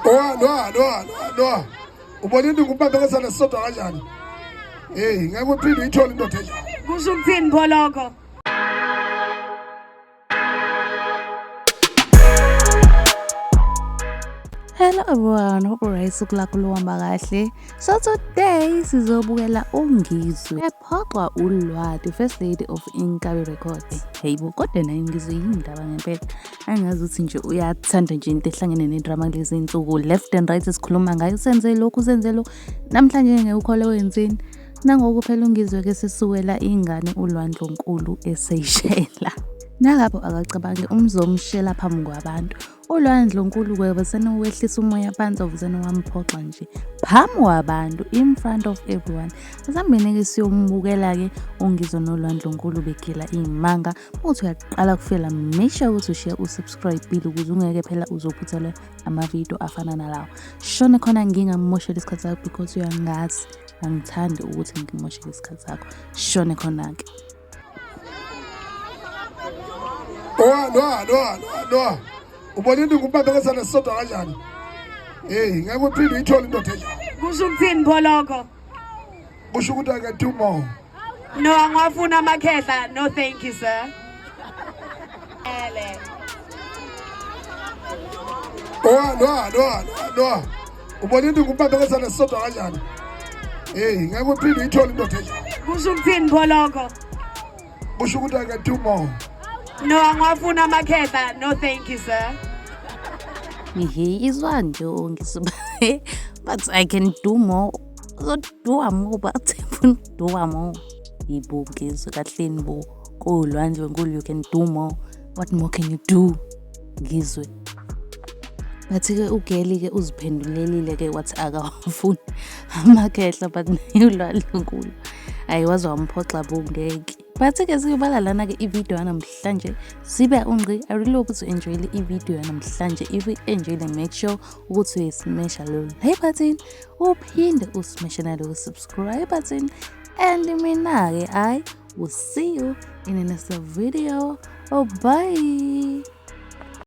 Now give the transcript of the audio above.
Noah, Noah, Noah, Noah, Noah. Ubona into ngubambe ngesandla sisodwa kanjani? Hey, ngeke uphinde uyithole indoda enjalo. Kusho ukuthini pho lokho? Hello everyone, hope alright usuku lakho luhamba kahle. So today sizobukela uNgizwe ephoxwa uLwati, first lady of Inkabi Records. Hey bo, kodwa naye uNgizwe yini ndaba ngempela? Angazi ukuthi nje uyathanda nje into ehlangene nedrama kulezi nsuku left and right sikhuluma ngayo senze lokhu senze lokhu namhlanje ngeke ukhole wenzeni nangoku phela ungizwe ke sesukela ingane ulwandlonkulu eseyishela nalapho akacabangi umzomshela phambi kwabantu ulwandlonkulu kwebe senowehlisa umoya phansi ovusene wamphoxa nje phambi kwabantu in front of everyone. Asambeni-ke siyombukela-ke uNgizwe noLwandlonkulu begila iy'manga. Uthi uyaqala kufela make sure ukuthi ushiya usubscribe-ile ukuze ungeke phela uzophuthelwe amavidiyo afana nalawo. Shona khona ngingamoshela isikhathi sakho because uyangazi angithandi ukuthi ngimoshele isikhathi sakho. Shone khona-ke. Noah, Noah, Noah, Noah, Noah. Ubona into ngubambe ngesandla sisodwa kanjani? Hey, ngeke uphinde uyithole indoda enjalo. Kusho ukuthini pho lokho? Kusho ukuthi I can do more. No, angiwafuni amakhehla. No, thank you, sir. Ele. Noah, Noah, Noah, Noah, Noah. Ubona into ngubambe ngesandla sisodwa kanjani? Hey, ngeke uphinde uyithole indoda enjalo. Kusho ukuthini pho lokho? Kusho ukuthi I can do more. No, angiwafuni amakhehla. No, thank you, sir. Ngihe izwa nje ngisuba but I can do more. Uzoduwa more but ufuna ukuduwa more. Yibo ngizwe kahleni bo kolwandle nkulu you can do more. What more can you do? Ngizwe. Bathi-ke ugeli-ke uziphendulelile-ke wathi akawafuni amakhehla but naye ulwandle nkulu. Ayi waze wamphoxa bo ngeke. But-ke siyobala lana-ke ividiyo yanamhlanje sibe ungqi. I really hope ukuthi u-enjoyile ividiyo yanamhlanje. If u-enjoyile make sure ukuthi uyayismesha lo like button uphinde usmeshe nalo subscribe button and mina-ke I will see you in the next video. Oh bye.